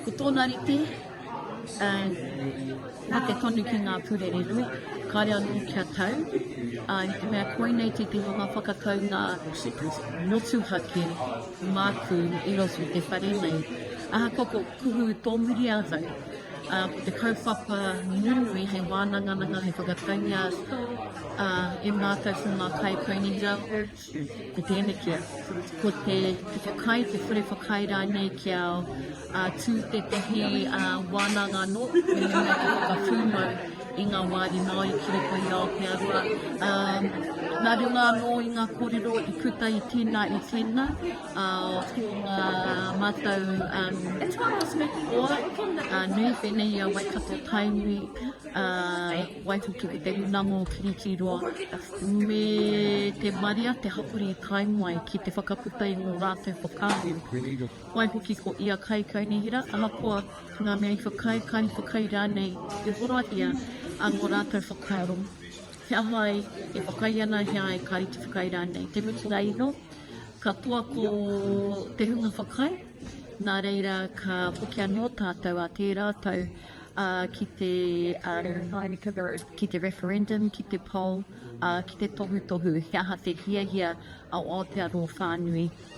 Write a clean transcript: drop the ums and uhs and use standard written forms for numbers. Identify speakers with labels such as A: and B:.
A: Ko tōna rite, rite tonu ki ngā pūrere nui, kāre anō kia tau, ā, i te mea koinei tētehi o ngā whakataunga motuhake māku i roto i te whare nei. Ahakoa ko kuhu tōmuri ahau, ā, ko te kaupapa nunui hei wānangananga, hei whakataungia ā, e mātou ko ngā kaikaunihera, ko tēneki, ko te, te whakaae, te whare whakaae rānei kia ā, tū tētahi ā, wānanga anō, me te mea ki whakapūmau i ngā wāri Māori ki roto i Aotearoa. Ā, nā runga anō i ngā kōrero i puta i tēnā, i tēnā, ā, ko ngā mātou um, hoa ā, nui whenei i a Waikato Tainui, ā, waihoki ki te Runanga o Kirikiriroa, me te marea, te hapori i tae mai ki te whakaputa i ngō rātou whakaaro. Waihoki ko ia kaikaunihera, ahakoa ngā mea i whakaae, kai whakaae rānei i horahia a ngō rātou whakaaro. He aha ai e whakaae ana, he aha ai kāre te whakaae rānei. Te mutunga iho, Katoa ko te hunga whakaae, nā reira ka hoki anō tātou ā tērā tau ki te, ki te referendum, ki te poll, ki te tohutohu he aha te hiahia a Aotearoa whānui.